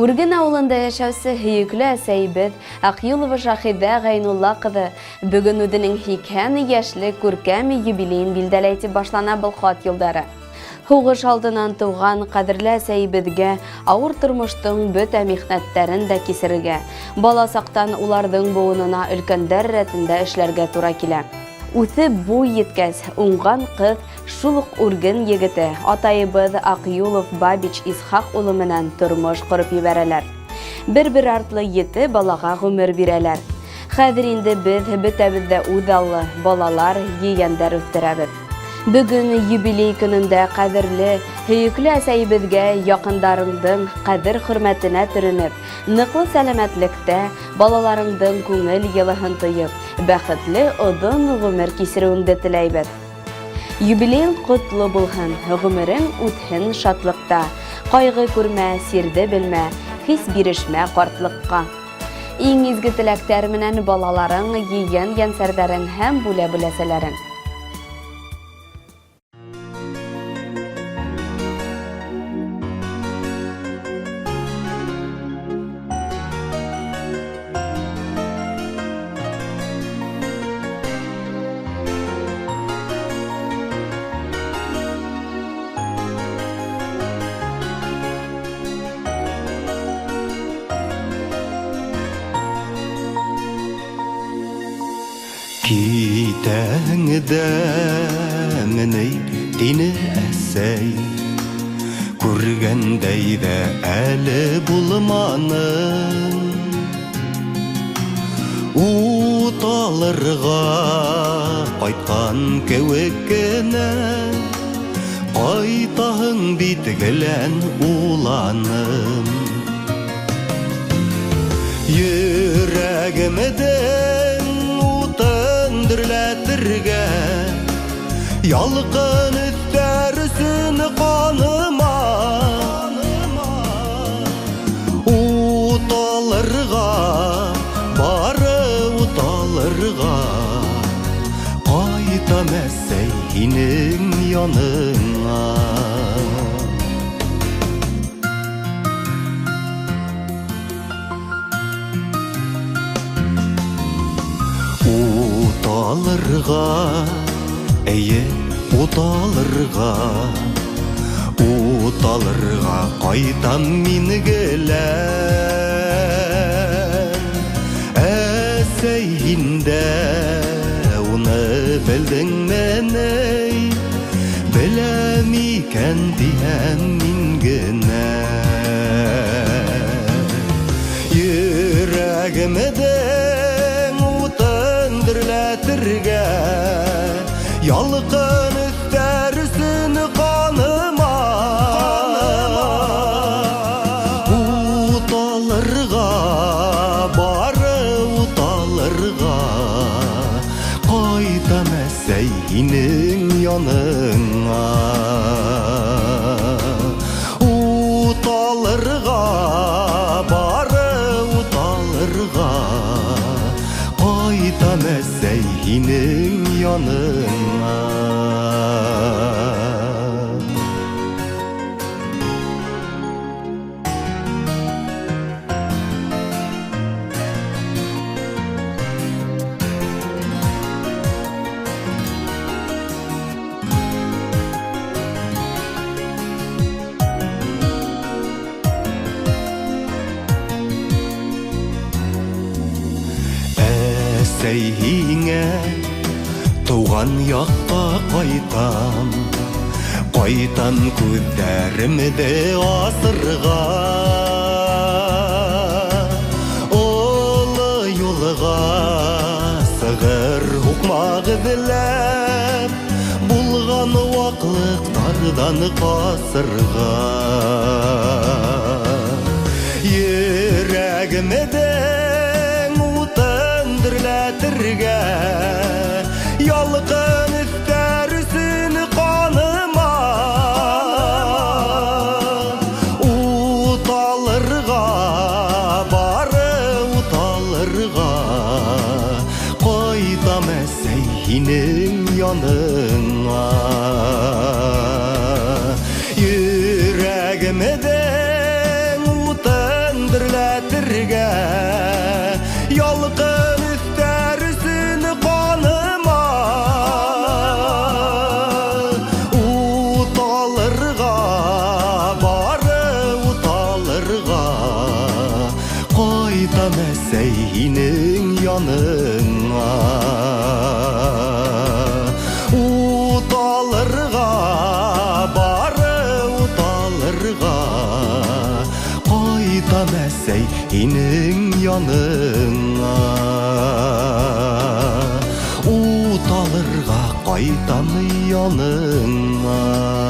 Үрген ауылында йәшәүсе һөйөклө әсәйебеҙ Аҡюлова Шаһиҙә Ғәйнулла ҡыҙы бөгөн үҙенең 80 йәшлек күркәм юбилейын билдәләй тип башлана был хат юлдары. Һуғыш алдынан тыуған ҡәҙерле әсәйебеҙгә ауыр тормоштоң бөтә михнәттәрен дә кисерергә, бала саҡтан уларҙың быуынына өлкәндәр рәтендә эшләргә тура килә. Үҫеп буй еткәс, уңған ҡыҙ шул уҡ Үрген егете, атайыбыҙ Аҡюлов Бабич Исхаҡ улы менән тормош ҡороп ебәрәләр. Бер-бер артлы 7 балаға ғүмер бирәләр. Хәҙер инде беҙ бөтәбеҙ ҙә үҙаллы балалар, ейәндәр үҫтерәбеҙ. Бөгөн юбилей көнөндә ҡәҙерле, һөйөклө әсәйебеҙгә яҡындарыңдың ҡәҙер-хөрмәтенә төрөнөп, ныҡлы сәләмәтлектә, балаларыңдың күңел йылыһын тойоп, бәхетле оҙон ғүмер кисереүеңде теләйбеҙ. Юбилейың ҡотло булһын, ғүмерең үтһен шатлыҡта, ҡайғы күрмә, сирҙе белмә, хис бирешмә ҡартлыҡҡа. Иң изге теләктәр менән балаларың, ейән йәнсәрҙәрең һәм бүлә-бүләсәләрең. Китәң дә мине тине әсәй, күргәндәй ҙә әле булманым. Ут алырға ҡайтҡан кеүек кенә, ҡайтаһың бит гелән уланым. Йөрәгемдең утын дөрләтергә, ялҡын өҫтәр өсөн ҡаныма. Ут алырға, бары ут алырға, ҡайтам әсәй һинең яныңа. Ут алырға, эйе, ут алырға, ут алырға ҡайтам мин гелән. Әсәй, һин дә уны белдеңме ни? Беләм икән тиһәм мин генә. Йөрәгемдең утын дөрләтергә, ялҡын өҫтәр өсөн ҡаныма. Ут алырға, бары ут алырға, ҡайтам әсәй һинең яныңа. Ут алырға, бары ут алырға, ҡайтам әсәй һинең яныңа. Әсәй, һиңә тыуған яҡҡа ҡайтам, ҡайтам күҙҙәремде асырға. Оло юлға сығыр һуҡмаҡ эҙләп, булған ваҡлыҡтарҙан ҡасырға. Йөрәгемдең утын дөрләтергә, ялҡын өҫтәр өсөн ҡаныма. Ут алырға, бары ут алырға, ҡайтам әсәй һинең яныңа. Йөрәгемдең утын яныңа. Ут алырға, бары ут алырға ҡайтам, әсәй, һинең яныңа. Ут алырға ҡайтам яныңа.